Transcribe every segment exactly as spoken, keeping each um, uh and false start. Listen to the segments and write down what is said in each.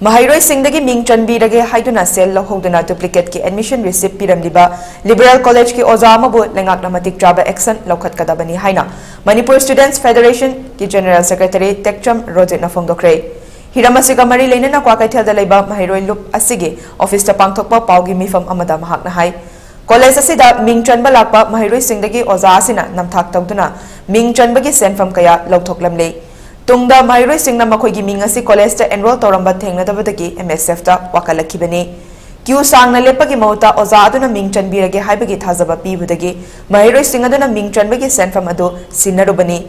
ꯃꯍꯩꯔꯣꯏꯁꯤꯡꯗꯒꯤ ꯃꯤꯡ ꯆꯟꯕꯤꯔꯒꯦ ꯍꯥꯏꯗꯨꯅ ꯁꯦꯜ ꯂꯧꯍꯧꯗꯨꯅ duplicate ꯀꯤ admission receipt ꯄꯤꯔꯝꯂꯤꯕ Liberal College ꯀꯤ ꯑꯣꯖꯥ ꯑꯃꯕꯨ ꯂꯩꯉꯥꯛꯅ ꯃꯇꯤꯛ ꯆꯥꯕ action ꯂꯧꯈꯠꯀꯗꯕꯅꯤ ꯍꯥꯏꯅ Manipur Students Federation ꯀꯤ General Secretary ꯇꯦꯛꯆꯝ ꯔꯣꯖꯤꯠꯅ ꯐꯣꯡꯗꯣꯛꯈ꯭ꯔꯦ꯫ ꯍꯤꯔꯝ ꯑꯁꯤꯒ ꯃꯔꯤ ꯂꯩꯅꯅ ꯀ꯭ꯋꯥꯀꯩꯊꯦꯜꯗ ꯂꯩꯕ ꯃꯍꯩꯔꯣꯏ ꯂꯨꯞ ꯑꯁꯤꯒꯤ office ꯇ ꯄꯥꯡꯊꯣꯛꯄ ꯄꯥꯎꯒꯤ ꯃꯤꯐꯝ ꯑꯃꯗ ꯃꯍꯥꯛꯅ ꯍꯥꯏ, college ꯑꯁꯤꯗ ꯃꯤꯡ ꯆꯟꯕ ꯂꯥꯛꯄ ꯃꯍꯩꯔꯣꯏꯁꯤꯡꯗꯒꯤ ꯑꯣꯖꯥ ꯑꯁꯤꯅ ꯅꯝꯊꯥꯛ ꯇꯧꯗꯨꯅ ꯃꯤꯡ ꯆꯟꯕꯒꯤ ꯁꯦꯟꯐꯝ ꯀꯌꯥ ꯂꯧꯊꯣꯛꯂꯝꯂꯦ꯫ ꯇꯨꯡꯗ ꯃꯍꯩꯔꯣꯏꯁꯤꯡꯅ ꯃꯈꯣꯏꯒꯤ ꯃꯤꯡ ꯑꯁꯤ college ꯇ enroll ꯇꯧꯔꯝꯕ ꯊꯦꯡꯅꯗꯕꯗꯒꯤ M S F ꯇ ꯋꯥꯀꯠꯂꯛꯈꯤꯕꯅꯤ꯫ Queue ꯁꯥꯡꯅ ꯂꯦꯞꯄꯒꯤ ꯃꯍꯨꯠꯇ ꯑꯣꯖꯥ ꯑꯗꯨꯅ ꯃꯤꯡ ꯆꯟꯕꯤꯔꯒꯦ ꯍꯥꯏꯕꯒꯤ ꯊꯥꯖꯕ ꯄꯤꯕꯗꯒꯤ ꯃꯍꯩꯔꯣꯏꯁꯤꯡ ꯑꯗꯨꯅ ꯃꯤꯡ ꯆꯟꯕꯒꯤ ꯁꯦꯟꯐꯝ ꯑꯗꯨ ꯁꯤꯟꯅꯔꯨꯕꯅꯤ꯫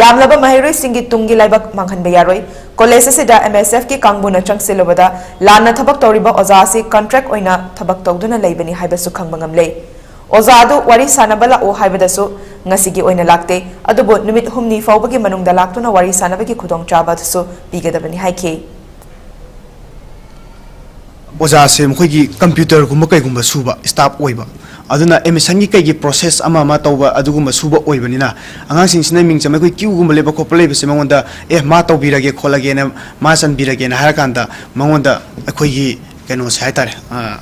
ꯌꯥꯝꯂꯕ ꯃꯍꯩꯔꯣꯏꯁꯤꯡꯒꯤ ꯇꯨꯡꯒꯤ ꯂꯥꯏꯕꯛ ꯃꯥꯡꯍꯟꯕ ꯌꯥꯔꯣꯏ꯫ College ꯑꯁꯤꯗ M S F ꯀꯤ ꯀꯥꯡꯕꯨꯅ ꯆꯪꯁꯤꯜꯂꯨꯕꯗ ꯂꯥꯟꯅ ꯊꯕꯛ ꯇꯧꯔꯤꯕ ꯑꯣꯖꯥ ꯑꯁꯤ contract ꯑꯣꯏꯅ ꯊꯕꯛ ꯇꯧꯗꯨꯅ ꯂꯩꯕꯅꯤ ꯍꯥꯏꯕꯁꯨ ꯈꯪꯕ ꯉꯝꯂꯦ꯫ ꯑꯣꯖꯥ ꯑꯗꯨ ꯋꯥꯔꯤ ꯁꯥꯅꯕ ꯂꯥꯛꯎ ꯍꯥꯏꯕꯗꯁꯨ ꯉꯁꯤꯒꯤ ꯑꯣꯏꯅ ꯂꯥꯛꯇꯦ, ꯑꯗꯨꯕꯨ ꯅꯨꯃꯤꯠ ꯍꯨꯝꯅꯤ ꯐꯥꯎꯕꯒꯤ ꯃꯅꯨꯡꯗ ꯂꯥꯛꯇꯨꯅ ꯋꯥꯔꯤ ꯁꯥꯅꯕꯒꯤ ꯈꯨꯗꯣꯡꯆꯥꯕ ꯑꯗꯨꯁꯨ ꯄꯤꯒꯗꯕꯅꯤ ꯍꯥꯏꯈꯤ꯫ ꯑꯣꯖꯥꯁꯦ ꯃꯈꯣꯏꯒꯤ computer ꯒꯨꯝꯕ ꯀꯩꯒꯨꯝꯕ ꯁꯨꯕ staff ꯑꯣꯏꯕ, ꯑꯗꯨꯅ admission ꯒꯤ ꯀꯩꯒꯤ process ꯑꯃ ꯑꯃ ꯇꯧꯕ ꯑꯗꯨꯒꯨꯝꯕ ꯁꯨꯕ ꯑꯣꯏꯕꯅꯤꯅ, ꯑꯉꯥꯡꯁꯤꯡꯁꯤꯅ ꯃꯤꯡ ꯆꯟꯕ, ꯑꯩꯈꯣꯏ queue ꯒꯨꯝꯕ ꯂꯦꯞꯄ ꯈꯣꯠꯄ ꯂꯩꯕꯁꯦ ꯃꯉꯣꯟꯗ, "ꯑꯦ, ꯃꯥ ꯇꯧꯕꯤꯔꯒꯦ ꯈꯣꯠꯂꯒꯦꯅ, ꯃꯥ ꯆꯟꯕꯤꯔꯒꯦꯅ" ꯍꯥꯏꯔꯀꯥꯟꯗ ꯃꯉꯣꯟꯗ ꯑꯩꯈꯣꯏꯒꯤ ꯀꯩꯅꯣꯁꯦ ꯍꯥꯏꯇꯥꯔꯦ, ꯑ,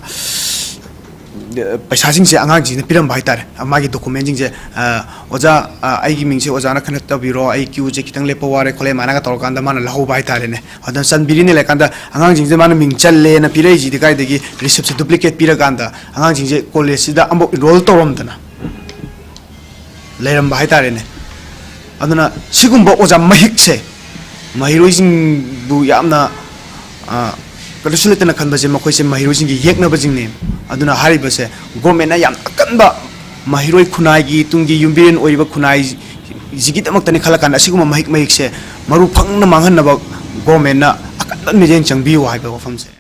ꯄꯩꯁꯥꯁꯤꯡꯁꯦ ꯑꯉꯥꯡꯁꯤꯡꯁꯤꯅ ꯄꯤꯔꯝꯕ ꯍꯥꯏꯇꯥꯔꯦ, ꯃꯥꯒꯤ document ꯁꯤꯡꯁꯦ, ꯑ, "ꯑꯣꯖꯥ, ꯑ, ꯑꯩꯒꯤ ꯃꯤꯡꯁꯦ ꯑꯣꯖꯥꯅ ꯈꯟꯅ ꯇꯧꯕꯤꯔꯣ, ꯑꯩ queue ꯁꯦ ꯈꯤꯇꯪ ꯂꯦꯞꯄ ꯋꯥꯔꯦ" ꯈꯣꯠꯂꯦ ꯑꯗꯨꯃꯥꯏꯅꯒ ꯇꯧꯔꯀꯥꯟꯗ ꯃꯥꯅ ꯂꯧꯍꯧꯕ ꯍꯥꯏꯇꯥꯔꯦꯅꯦ꯫ ꯑꯗꯨꯅ ꯆꯟꯕꯤꯔꯤꯅꯦ ꯂꯩꯀꯥꯟꯗ ꯑꯉꯥꯡꯁꯤꯡꯁꯦ ꯃꯥꯅ ꯃꯤꯡ ꯆꯜꯂꯦꯅ ꯄꯤꯔꯛꯏꯁꯤꯗꯤ ꯀꯥꯏꯗꯒꯤ, receipt ꯁꯦ duplicate ꯄꯤꯔꯀꯥꯟꯗ ꯑꯉꯥꯡꯁꯤꯡꯁꯦ college ꯁꯤꯗ ꯑꯃꯐꯥꯎ enroll ꯇꯧꯔꯝꯗꯅ ꯂꯩꯔꯝꯕ ꯍꯥꯏꯇꯥꯔꯦꯅꯦ꯫ ꯑꯗꯨꯅ ꯁꯤꯒꯨꯝꯕ ꯑꯣꯖꯥ ꯃꯍꯤꯛꯁꯦ ꯃꯍꯩꯔꯣꯏꯁꯤꯡꯕꯨ ꯌꯥꯝꯅ, ꯑ, ꯀꯔꯤꯁꯨ ꯂꯩꯇꯅ ꯈꯟꯕꯁꯦ ꯃꯈꯣꯏꯁꯦ ꯃꯍꯩꯔꯣꯏꯁꯤꯡꯒꯤ ꯌꯦꯛꯅꯕꯁꯤꯡꯅꯦ꯫ ꯑꯗꯨꯅ ꯍꯥꯏꯔꯤꯕꯁꯦ government ꯅ ꯌꯥꯝ ꯑꯀꯟꯕ ꯃꯍꯩꯔꯣꯏ ꯈꯨꯟꯅꯥꯏꯒꯤ ꯇꯨꯡꯒꯤ ꯌꯨꯝꯕꯤꯔꯦꯟ ꯑꯣꯏꯔꯤꯕ ꯈꯨꯟꯅꯥꯏꯁꯤꯒꯤꯗꯃꯛꯇꯅꯤ ꯈꯜꯂꯀꯥꯟꯗ ꯑꯁꯤꯒꯨꯝꯕ ꯃꯍꯤꯛ ꯃꯍꯤꯛꯁꯦ ꯃꯔꯨ ꯐꯪꯅ ꯃꯥꯡꯍꯟꯅꯕ government ꯅ ꯑꯀꯟꯕ ꯃꯤꯠꯌꯦꯡ ꯆꯪꯕꯤꯌꯨ ꯍꯥꯏꯕ ꯋꯥꯐꯝꯁꯦ꯫